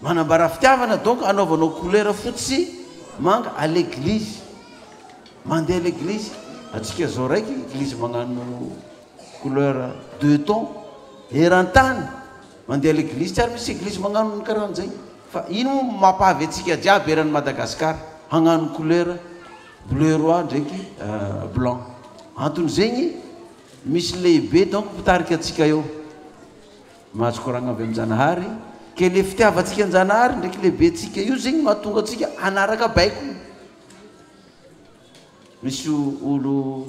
Manambara fitiavana donc anaovanao couleur fotsy sy manga à l'église. Mandeha à l'église. Atsika zao raiky église magnano couleur deux tons eran-tany. Mandeha à l'église tsy ary misy église magnano ny karahan'izay. Fa ino moa mampavy antsika jiaby eran'i Madagascar hagnano couleur bleu roi ndraiky blanc. Antony zegny misy lehibe donc mpitarika antsika eo. Mahazo koragna avy amin-janahary, ke le fitiavantsika an-janahary ndraiky lehibentsika io zegny mahatonga antsika hanaraka baiko. Misy olo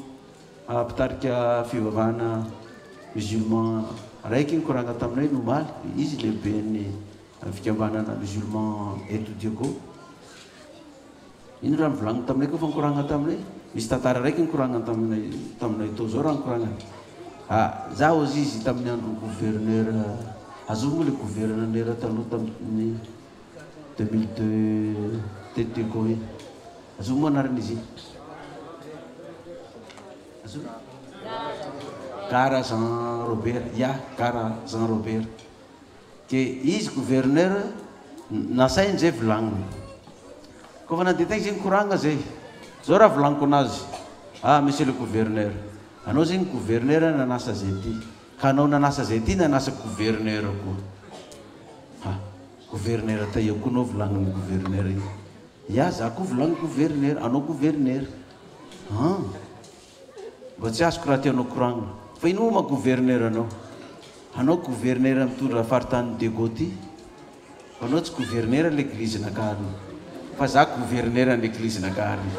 mpitarika fivavahana musulman raiky nikoragna taminay ny omaly, izy lehiben'ny fikambanana musulman eto Diego. Ino raha nivolagniny taminay koa fa nikoragna taminay? Misy tantara raiky nikoragna taminay taminay tao zao raha nikoragna. Ah, za hozy izy tamin'ny andron'ny gouverneur, azovy moa le gouverneur taloha tamin'ny 2002 teto Diego iny? Azovy moa anaran'izy iny? Azovy? Gara Jean Robert, ya, Gara Jean Robert. Dia izy gouverneur nasainy zay volagniny. Kôfa nandeha tegny zay nikoragna zay. Zao raha volagniko anazy, ah monsieur le gouverneur, anao zegny gouverneur nanasa zay ty, ka anao nanasa zay ty nanasa gouverneur koa. Ha, gouverneur taia koa anao volagnin'ny gouverneur igny. Ya, za koa volagny gouverneur, anao gouverneur. Han. Mba tsy azoko raha tianao koragnina. Fa ino moa maha gouverneur anao? Anao gouverneur mitondra faritanin'i Diego ty. Fa anao tsy gouverneur l'église nakarina. Fa za gouverneur ny l'église nakarina.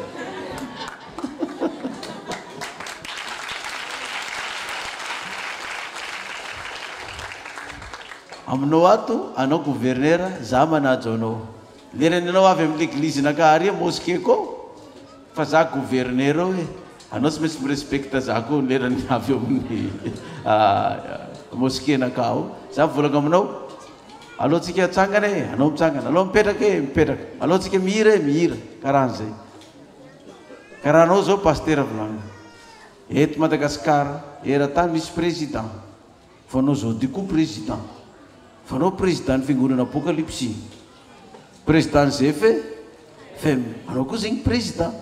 Aminao ato, anao gouverneur, za manaja anao. Lerany anao avy amin'ny l'église nakary mosquée ko. Fa za gouverneur ao e, anao tsy maintsy mi-respecte za koa lerany avy eo amin'ny mosquée nakà ao, za mivolagna aminao, aleo tsika atsangana e, anao mitsangana, aleo mipetraka e, mipetraka, aleo tsika mihira e, mihira, karaha an'izay. Karaha anao zao pasitera volagnina, eto Madagascar, eran-tany misy président. Fa anao zao ty koa président. Fa anao président ny fiangonana apocalypse. Président ny GF fem. Anao koa zegny président.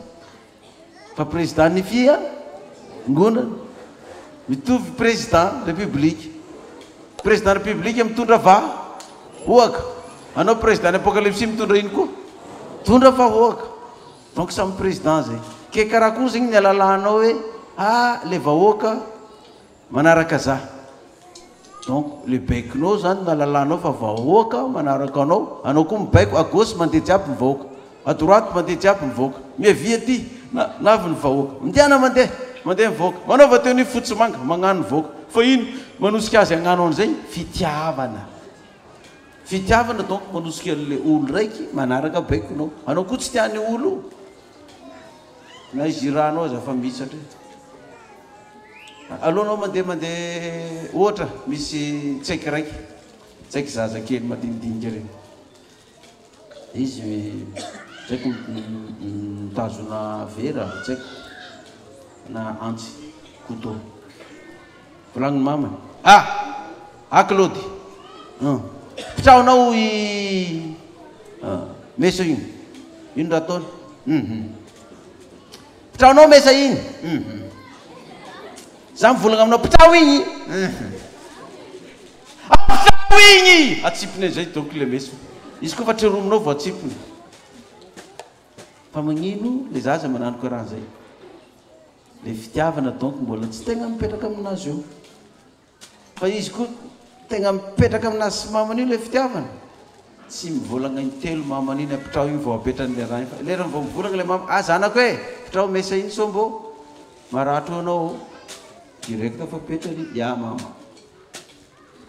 Fa président ny fia ngonana. Mitovy président république. Président république mitondra va hoaka. Anao président ny apocalypse mitondra ino koa? Mitondra vahoaka. Donc samy président zegny. Ke karaha koa zegny ny alalanao hoe ah le vahoaka Manaraka za. Donc le baikonao zany na lalanao fa vahoaka manaraka anao, anao koa mibaiko à gauche mandeha jiaby ny vahoaka, à droite mandeha jiaby ny vahoaka, miavia aty na na avy ny vahoaka, mindehana mandeha, mandeha ny vahoaka, manaova tenue fotsy manga, magnano ny vahoaka, fa ino manosika azy hagnano an'izay? Fitiavana. Fitiavana donc manosika an'le olo raiky manaraka baikonao, anao koa tsy tian'io olo io. Na izy iranao aza fa mihisatra e. Aleo anao mandeha mandeha ohatra misy tsaiky raiky, tsaiky zaza kely madinidinika reny. Izy tsy haiko mitazona vera tsy haiko na antsy, couteau. Volagnin'i mamany, ah! Ah Claude! Hum! Pitraonao i mesa iny. Ino raha ataony? Hum! Pitraonao mesa iny. Hum! Za mivolagna aminao, pitrao igny! Hum! Apitrao igny! Atsipiny an'izay donc le mesa. Izy koa fa trerominao vao atsipiny. Fa magnino le zaza manano karaha zay? Le fitiavana donc mbola tsy tegna mipetraka aminazy eo. Fa izy koa tegna mipetraka aminazy sy mamany io le fitiavana. Tsy mivolagna intelo mamany iny apitrao igny vao apetrany le raha igny fa lerany vao mivolagna le mama, ah zanako e, apitrao mesa igny sao mbô maratra eo anao ô. Direct fa apetrany, ya mama.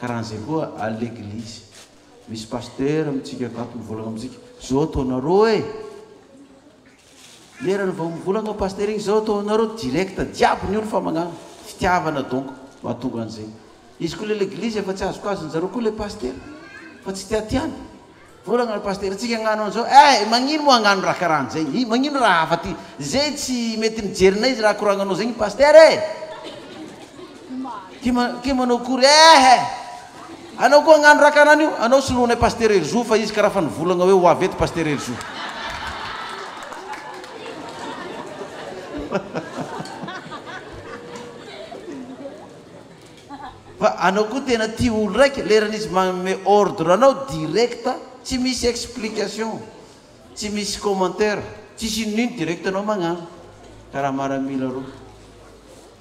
Karahan'izay koa à l'église. Misy pasteur amintsika akato mivolagna amintsika, zao ataonareo e. Lerany vao mivolagna pasteur igny zao ataonareo direct jiaby ny olo fa magnano fitiavana donc mahatonga an'izay izy koa le leglizy efa tsy azokazony zareo koa le pasteur fa tsy tiatiany volagna le pasteur tsika agnano an'izao eh magnino moa agnano raha karaha an'izay i magnino raha hafa ty zay tsy mety mijery nay raha koragnanao zegny pasteur eh ke manao akory eh. Anao koa agnano raha karaha an'io, anao soloanay Pasitera Herizo fa izy karaha fa nivolagna hoe ho avy eto Pasitera Herizo. Fa anao koa tena tia olo raika, leran'izy magnome ordre anao direct, tsy misy explication, tsy misy commentaire, tsisy inon'ino direct anao magnano, karaha maramila reo.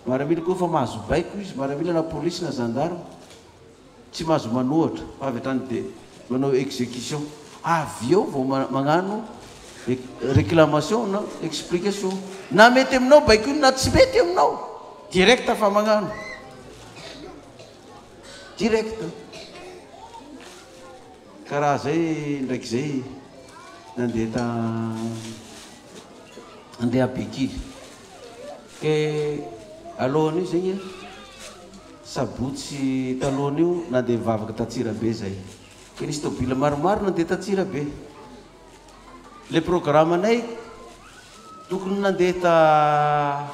Maramila koa efa mahazo baiko izy, maramila na polisy na gendarme, tsy mahazo manohatra fa avy hatrany dia manao execution, avy eo vao magnano réclamation na explication, na mety aminao baiko iny na tsy mety aminao, direct fa magnano, direct. Karaha zay ndraiky zay nandeha ta andeha Bekily. Ke alohan'io zegny a, sabotsy talohan'io nandeha nivavaka t'Antsirabe zay. Ke nisy tôbila maromaro nandeha t'Antsirabe. Le programme-nay tokony nandeha ta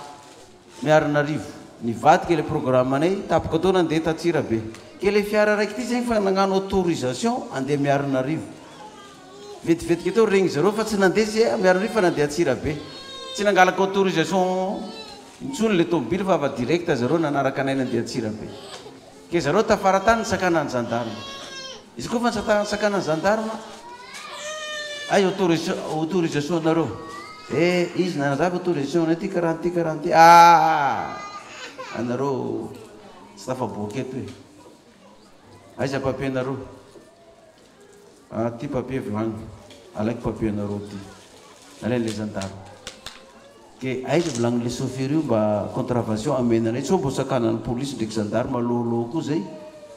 Miarinarivo. Nivadika le programme-nay, tapaka teo nandeha t'Antsirabe. Ke le fiara raiky ty zegny fa nagnano autorisation andeha Miarinarivo. Vetivetika teo regny zareo fa tsy nandeha ze Miarinarivo fa nandeha Antsirabe. Tsy nangalaka autorisation intsony le tomobily fa ava direct zareo nanaraka anay nandeha Antsirabe. Ke zareo tafara tany nisakanan'ny gendarme. Izy koa fa nisakanan'ny gendarme, aiza autorisation nareo? Eh izy nanazava autorisation anay ty karaha an'ity karaha an'ity, ah anareo tsy tafaboaka eto e. Aiza papier nareo? Ah ty papier vilagny, alaiko papier nareo ty. Alain'le gendarme. Ke aiza vilagnin'le chauffeur io mba contravention amena anay sao mbô sakanan'ny police ndreky gendarme alohaloha koa zay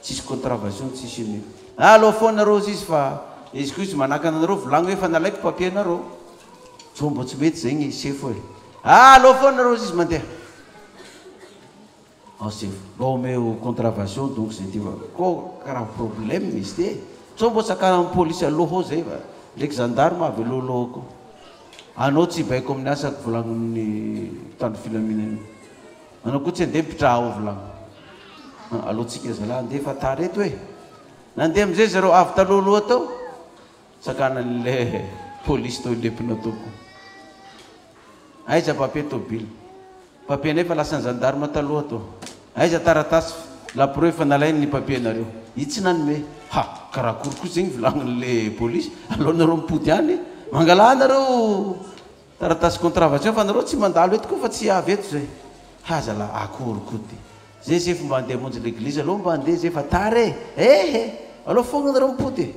tsisy contravention tsisy ino ino. Ah aleo foana rô izy fa izy koa izy manakana anareo vilagny hoe efa nalaiko papier nareo. Sao mbô tsy mety zegny sefo e. Ah aleo foana rô izy mandeha. Ao sefo, mba omeo contravention donc zay ty fa ko karaha problème izy ty e! Sao mbô sakanan'ny polisy aloha ao zay fa ndreky gendarme avy alohaloha ao koa. Anao tsy hibaiko amin'ny asako volagnin'ny mpitandro filaminana io. Anao koa tsy andeha mipitraha ao volagny. Aleo tsika zalahy andeha fa tara eto e! Nandeha amizay zareo avy talohaloha tao, sakanan'le polisy tao ilempona tao koa. Aiza papier tobile? Papier nay fa lasan'ny gendarme taloha tô. Aiza taratasy la preuve fa nalainy ny papier nareo? Izy tsy nanome. Ha! Karakory koa zegny volagnin'le police, aleo nareo mipody any, mangalà nareo taratasy contravention fa nareo tsy mandalo eto koa fa tsy avy eto zay. Ha zalah akory koa ty. Zay sefo mba andeha hamonjy l'église aleo mba andeha zay fa tara e! Ehe! Aleo fogna nareo mipody e!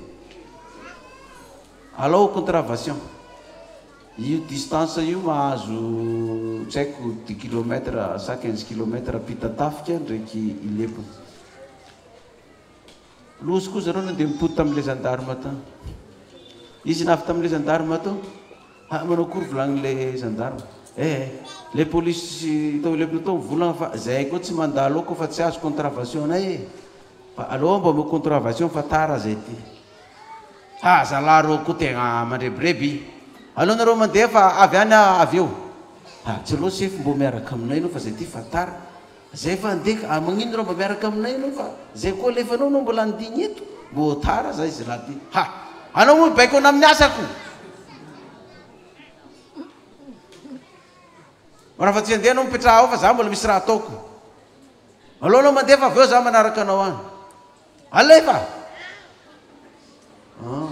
Alao contravention. Io distance io mahazo tsy haiko dix kilomètre sa quinze kilomètre Ampitatafika ndraiky Ilebona. Loza koa zareo nandeha nipody tamin'ilay gendarme tao. Izy navy tamin'ilay gendarme tao, ha manao akory volagnin'ilay gendarme. Eh eh, ilay polisy tao Ilebona tao mivolagna fa zahay koa tsy mandalo ao koa fa tsy azo contravention anay e. Fa aleo mba omeo contravention fa tara zay ty. Ha zalahy reo koa tegna mandrebireby. Aleo nareo mandeha fa avy any aho avy eo. Ha tsy aleo sefo mbô miaraka aminay anao fa zay ty fa tara. Zay efa andeha ka ary magnino raha mba miaraka aminay anao fa zay koa alefanao anao mbola andigny eto. Mbô tara zay izy raha ty. Ha! Anao moa mibaiko anah amin'ny asako. Raha fa tsy andeha anao mipetraha ao fa za mbola misy raha ataoko. Aleo anao mandeha fa avy eo za manaraka anao any. Alefa! Ah.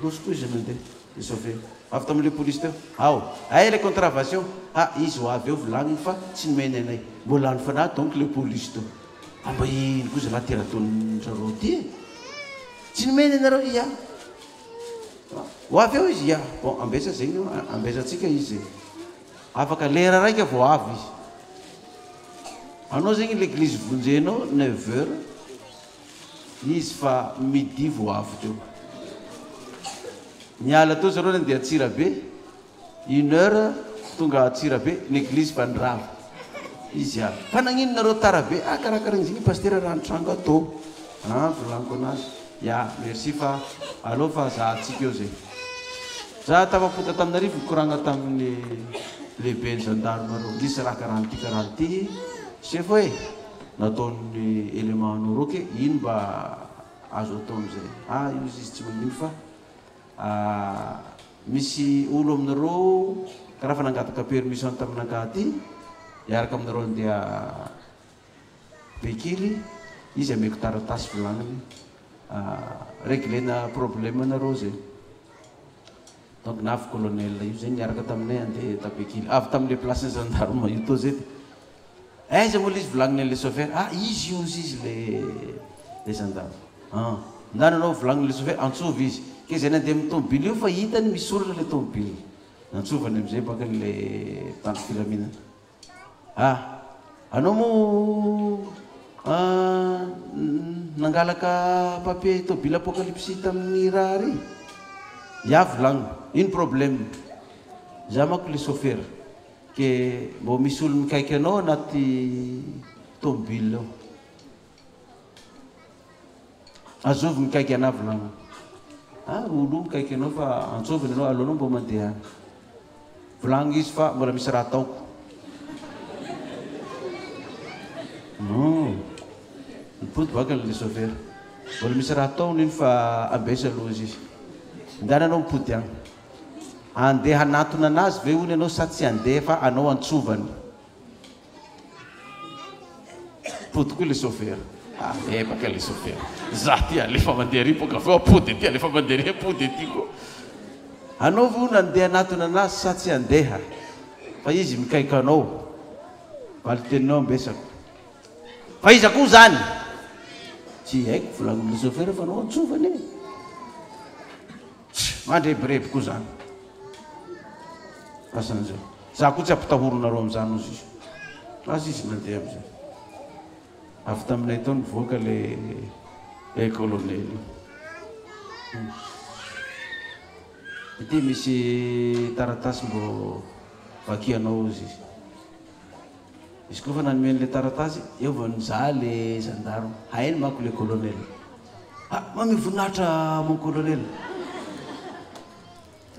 Loso koa izy nandeha. Le chauffeur. Avy tamin'le police teo. Ao. Ay le contravention. Ha, izy ho avy eo volagniny fa tsy nomeny anay. Mbola lany fanahy donc le police teo. Ah mba ino koa zalahy ty raha ataon-dRareo ty e? Tsy nomeny anareo ia. Ho avy eo izy ia. Bon, ambesa zegny io, ambesantsika izy. Afaka lera raika vao avy izy. Anao zegny l'église vonjenao neuf heures izy fa midi vao avy teo. Niala teo zareo nandeha Antsirabe, une heure tonga Antsirabe, l'église fa nirava. Izy avy. Fa nagnino nareo tara be? Ah karakaraha zegny pasitera raha nitranga tô. Ah volagniko anazy. Ya, merci fa aleo fa zahantsika eo zay. Za tafapota Antananarivo nikoragna tamin'ny lehiben'ny gendarme reo, nisy raha karaha an'ity karaha an'ity sefo e! nataon'ny élément anao reo ke ino mba azo atao amizay? Ah io izy tsy magnino fa misy olo aminareo karaha fa nangataka permission taminakahy aty hiaraka aminareo andeha Bekily, izy ameko taratasy volagniny reglena problème nareo zay. Donc navy colonel io zay niaraka taminay andeha ta Bekily avy tamle place ny gendarme io tao zay de aiza moa le izy volagniny anle chauffeur ah izy io ozy izy le le gendarme ah ndana anao volagniny le chauffeur antsovy izy ke zay nandeha amin'ny tomobile io fa hitany misy olona le tomobile nantsovany amizay baka le mpitandro filaminana. Ah! Anao moa nangalaka papier tôbila apocalypse tamin'ny raha ry? Ya volagno, ino problème? Za manko le chauffeur ke mbô misy olo mikaiky anao anaty tômobile ao. Azovy mikaiky anah volagno. Ah olo io mikaiky anao fa antsoviny anao alohanao mbô mandeha any. Volagno izy fa mbola misy raha ataoko. Non. Nipody baka le chauffeur. Mbola misy raha ataony iny fa ambesa aloha izy. Ndana anao mipody agny. Andeha hanatona anazy ve hono ianao sa tsy andeha fa anao antsovany. Pody koa le chauffeur. Ah ebaka le chauffeur. Za ty alefa mandeha ary boka avy eo apody aty alefa mandeha ary apody aty koa. Anao ve hono andeha hanatona anazy sa tsy andeha? Fa izy mikaika anao. Valin-teninao ambesako. Fa iza koa zany? Tsy haiko volagnin'le chauffeur fa anao antsovany e. Tch! Mandrebireby koa zany. Asan'izay. Za koa tsy ampitahorinareo amin'izany ozy izy. Lasa izy nandeha amin'izay. Avy taminay tao nivoaka le le colonel io. Ity misy taratasy mbô vakianao ozy izy. Izy koa fa nanome an'ilay taratasy, eo vao nizaha le gendarme. Hainy manko le colonel. Ah, manome voninahitra mon colonel.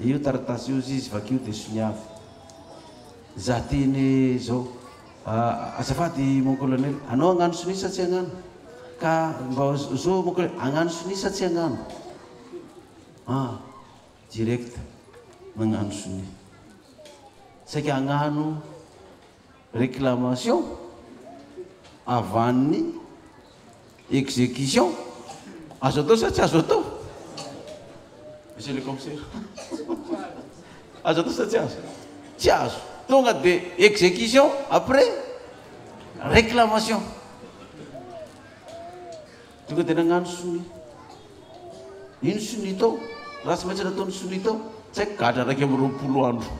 Io taratasy io izy vakio dia soniavo. Za teny zao. Ah, azafady mon colonel, anao hagnano sonia sa tsy hagnano? Ka mba zao mon colonel, hagnano sonia sa tsy hagnano? Ah, direct nagnano sonia. Saika hagnano réclamation avant ny exécution. Azo atao sa tsy azo atao? Monsieur le commissaire. Azo atao sa tsy azo? Tsy azo. Tonga de exécution après réclamation. Tonga dia nagnano sonia. Ino sonia tao? Raha tsy maintsy nataony sonia tao, tsy haiko gadra 21 andro.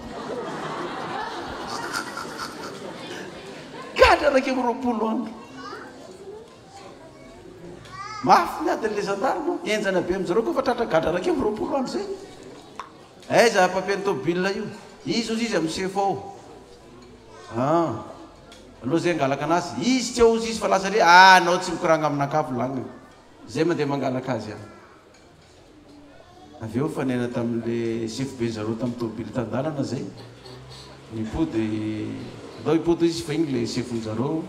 Gadra 21 andro. Mafy ny adin'ilay gendarme, henjana be amin'izareo koa fa tratra gadra 21 andro zay. Aiza papier ny tômôbile io? Izy ozy izy amin'ny sefo ao. Ah. Aleo zay hangalaka anazy. Izy tsy ao ozy izy fa lasa re ah anao tsy mikoragna aminakahy volagniny. Zay mandeha mangalaka azy any. Avy eo nifanena tamin'le sefo be zareo tamin'ny tôbily tan-dalana zay. Nipody andao hipody izy fa igny le sefon-jareo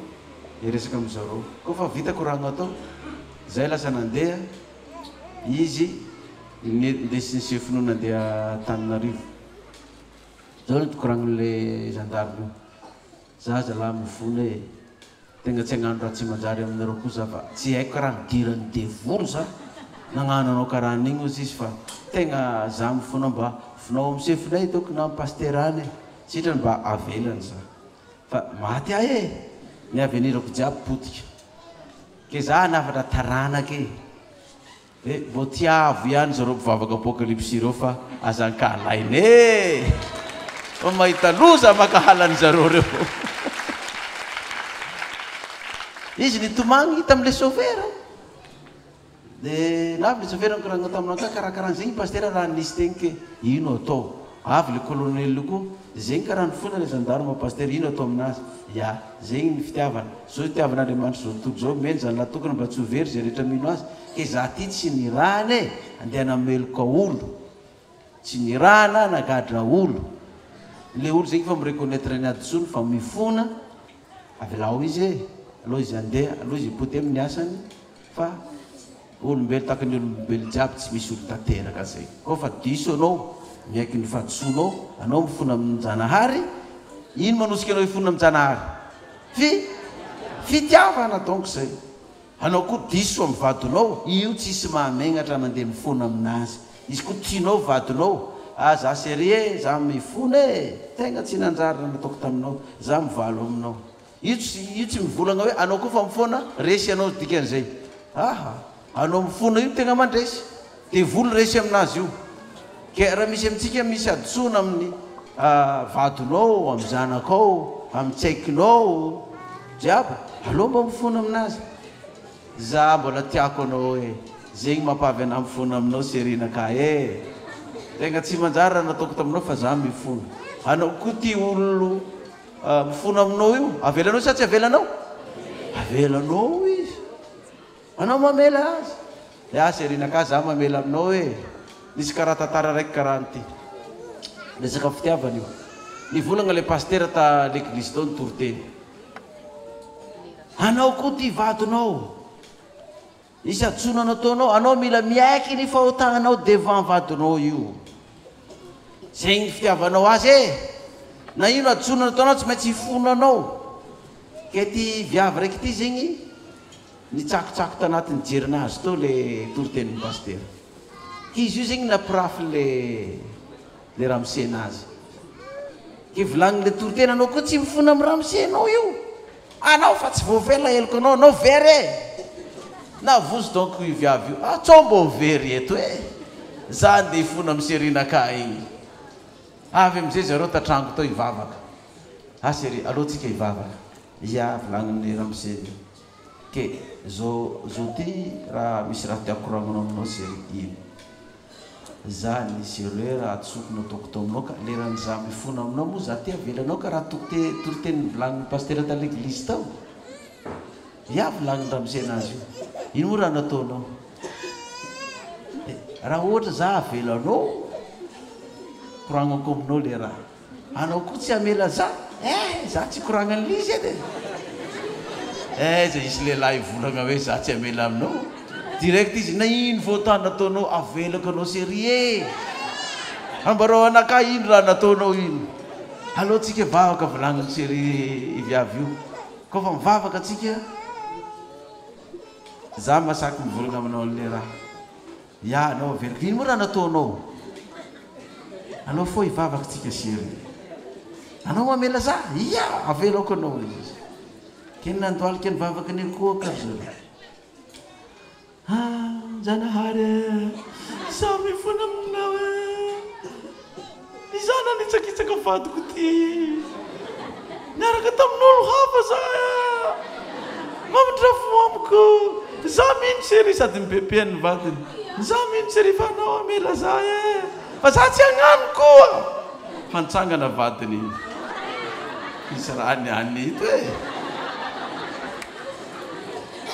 hiresaka amin-jareo. Koa fa vita koragna tao, zay lasa nandeha izy nindesin'ny sefony nandeha Antananarivo. Zao ny koragnin'le gendarme io. Za zalahy mifona e! Tegna tsy hagnano raha tsy manjary aminareo koa za fa tsy haiko karaha nidiran'ny devoly za nagnano anao karaha an'igny ozy izy fa tegna za mifona mba fonao am sefonay doko na am pastera any e! Sitrany mba avelany za fa maty ahy e! Ny avenirako jiaby potika ke za hanafatra taranaka e! Eh mbô tiavo ihany zareo mpivavaka apocalypse ireo fa aza ankahalaina eh! Fa mahita loza mankahala an'zareo reo. Izy nitomagny tamin'le chauffeur de navy le chauffeur nikoragna taminakahy karakaraha an'zegny pasitera raha nisy tegny ke ino atao? Avy le colonel io koa, zegny karaha nifona le gendarme pasitera ino atao aminazy? Ya, zegny ny fitiavana. Zao itiavan'Andriamanitra izao tontolo izao, omeny zany lahy tokana mba tsy ho very izay rehetra mino azy, ke za ty tsy nirahana e, andeha hanameloka olo, tsy nirahana hanagadra olo, le olo zegny efa mi-reconnaitre ny hadisoany fa mifona, avelao izy e, Aleo izy handeha, aleo izy hipody amin'ny asany fa olombelo tahaka ny olombelo jiaby tsy misy olo tanteraka zay. Koa fa diso anao, miaiky ny fahadisoanao, anao mifona amin-janahary, ino manosika anao hifona amin-janahary? Fi, fitiavana donc zay. Anao koa diso am vadinao, io tsisy mahamegnatra mandeha mifona aminazy, izy koa tianao vadinao, ah za chérie e, za mifona e, tegna tsy nanjary raha nataoko taminao, za mivalo aminao. Io tsy io tsy mivolagna hoe anao koa fa mifona, resy anao dikan'izay. Aha, anao mifona io tegna mandresy, devoly resy aminazy io. Ke raha misy amintsika misy hadisoana amin'ny vadinao, amin'ny zanakao, amin'ny tsaikinao, jiaby, aleo mba mifona aminazy. Za mbola tiako anao e, zegny mampavy anah mifona aminao chérie-nakah e. Tegna tsy manjary raha nataoko taminao fa za mifona. Anao koa tia olo mifona aminao io, avelanao sa tsy avelanao? Avelanao izy. Anao mamela azy. Ya chérie-nakah za mamela aminao e. Nisy karaha tantara raiky karaha an'ity. Resaka fitiavana io. Nivolagna le pasitera ta l'église tao nitory teny. Anao koa ty vadinao. Nisy hadisoana nataonao, anao mila miaiky ny fahotanao devant vadinao io. Zegny ny fitiavanao azy e. Na ino hadisoana nataonao tsy maintsy hifonanao. Ke ty viavy raiky ty zegny nitsakotsako tanatin'ny jerinazy tao le toritenin'ny pasitera. Ke izy io zegny nampirafy le le ramosenazy. Ke volagniny le toriteny anao koa tsy mifona am ramosenao io. Anao fa tsy voavela heloka anao, anao very e! Navozo donc io viavy io, ah tsao mbô very eto e! Za andeha hifona am chérie-nakah igny. Avy amizay zareo tatrango tao hivavaka. Ah chérie, aleo tsika hivavaka. Ia, volagnin'i ramose io. Ke zao zao ty raha misy raha tiako koragnina aminao chérie, ino? Za nisy erreur hadisoako nataoko tao aminao ka leran'ny za mifona aminao moa za ty avelanao ka raha tokte toriteny nivolanin'ny pasitera ta leglizy tao ya volanin'ny ramose anazy io ino moa raha nataonao eh raha ohatra za avelanao koragnako aminao le raha Anao koa tsy hamela za eh! Za tsy hikoragna an'lizy edy e! Aiza hisy lehilahy hivolagna hoe za tsy hamela aminao? Direct izy, na ino faute nataonao avelako anao chérie e! Ambarao anakahy ino raha nataonao ino? Aleo tsika hivavaka volagniny chérie i viavy io. Kaofa mivavaka tsika, za masaky mivolagna aminao an'le raha. Ya anao averiko ino moa raha nataonao? Aleo fô hivavaka tsika chérie. Anao mamela za? Ya avelako anao izy. Ke nandohalika nivavaka nikohaka ry zareo. Ah Zanahary eh, za mifona aminao eh. Izaho nanitsakitsaka vadiko ty. Niaraka tamin'olo hafa za eh. Mamindra fo amiko. Za mino chérie sady mipepeha ny vadiny. Za mino chérie fa anao hamela za eh. Fa za tsy hagnano koa. Fa nitsangana vadiny. Hisy raha niany eto eh.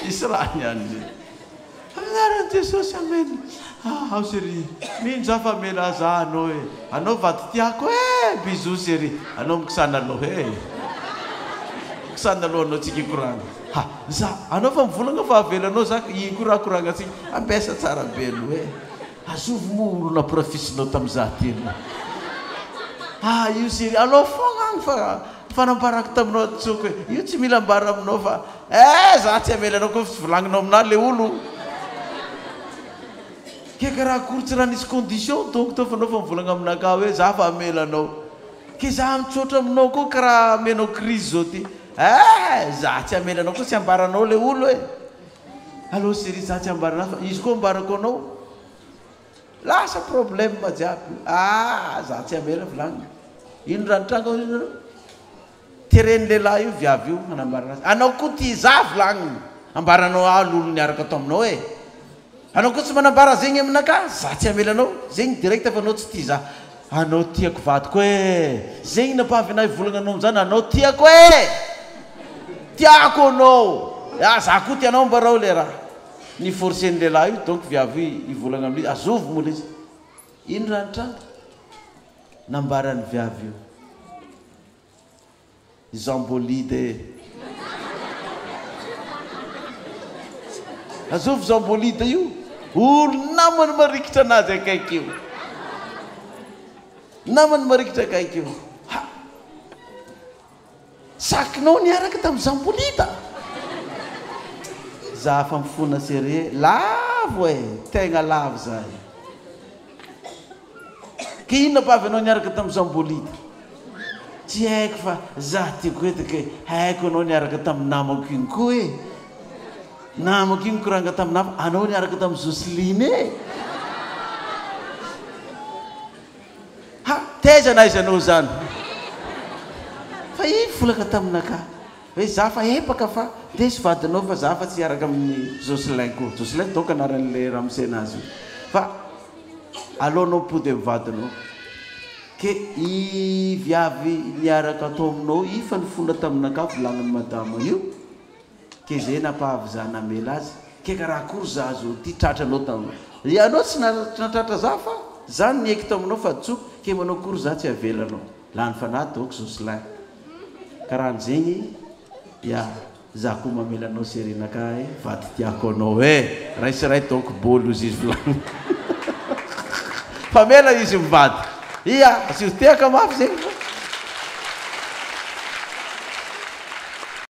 Hisy raha niany eto. Amin'ny anaran'i Jesosy amen. Ah ao chérie, mino za fa hamela za anao e. Anao vady tiako e, bisous chérie. Anao mikisana loha e. Mikisana loha anao tsika hikoragna. Ha, za, anao fa mivolagna fa avelanao za hikorakoragna tsika. Ambesa tsara be aloha e. Azovy moa olo nampirafisinao tamin'izaho ty aloha. Ah io chérie, alao fogna agny fa fanambarako taminao atsoko e. Io tsy mila ambara aminao fa Eh za tsy hamela anao koa fa tsy volagninao aminah le olo. Ke karaha akory tsy raha nisy condition donc teo fa anao fa mivolagna aminakahy hoe za fa hamela anao. Ke za mitsotra aminao koa karaha amenao crise zao ty. Eh za tsy hamela anao koa tsy ambaranao le olo e. Allô chérie za tsy ambaranao fa izy koa ambarako anao lasa problème jiaby. Ah za tsy hamela volagnina. Ino raha nitranga hoy nareo? Teren'ny lehilahy io viavy io hanambarana azy. Anao koa tia za volagniny. Ambaranao ahy lolo niaraka tao aminao e. Anao koa tsy manambara zegny aminakahy, za tsy hamela anao. Zegny direct fa anao tsy tia za. Anao tiako vadiko e. Zegny nampahavy anahy hivolagna anao amizany, anao tiako e. Tiako anao. Ah za koa tia anao ambarao le raha. Ni forcer-n'ny lehilahy io donc viavy io hivolagna amin'izy, azovy moa le izy. Ino raha nitranga? Nambaran'ny viavy io. Zambolide e! Azovy Jean Bolida io? Olo namany marikitra anazy akaiky io. Namany marikitra akaiky io. Ha! Sakinao niaraka tamin'i Jean Bolida? Za fa mifona sérieux, lavo e! Tegna lavo za io. Ke inona mpavy anao niaraka tamin'i Jean Bolida? Tsy haiko fa za tiako eto ke haiko anao niaraka tamin'ny namako iny koa e! Namako iny nikoranga tamin'ny hafa, anao niaraka tamin'i Jocelyne e! Ha! Taiza n'aiza anao zany? Fa iny volaka taminakahy hoe za fa empaka fa ndeso vadinao fa za fa tsy hiaraka amin'i Jocelyn koa. Jocelyn donc anaran'ilay ramose nazy io. Fa aleonao mipody amin'ny vadinao. Ke i viavy niaraka tao aminao i fa nifona taminakahy volagnin'i madama io. Ke ze nampahavy za namela azy, ke karaha akory za zo ty tratranao tam ianao tsy natratra za fa za nieky taminao fa tso ke manao akory za tsy avelanao lany fanahy donc Jocelyn karahanjegny ya za koa mamela anao chérie-nakahy e vady tiako anao e ray sy ray donc bôly ozy izy volagny fa mela izy mivady ia asio tehaka mafy zegny fa.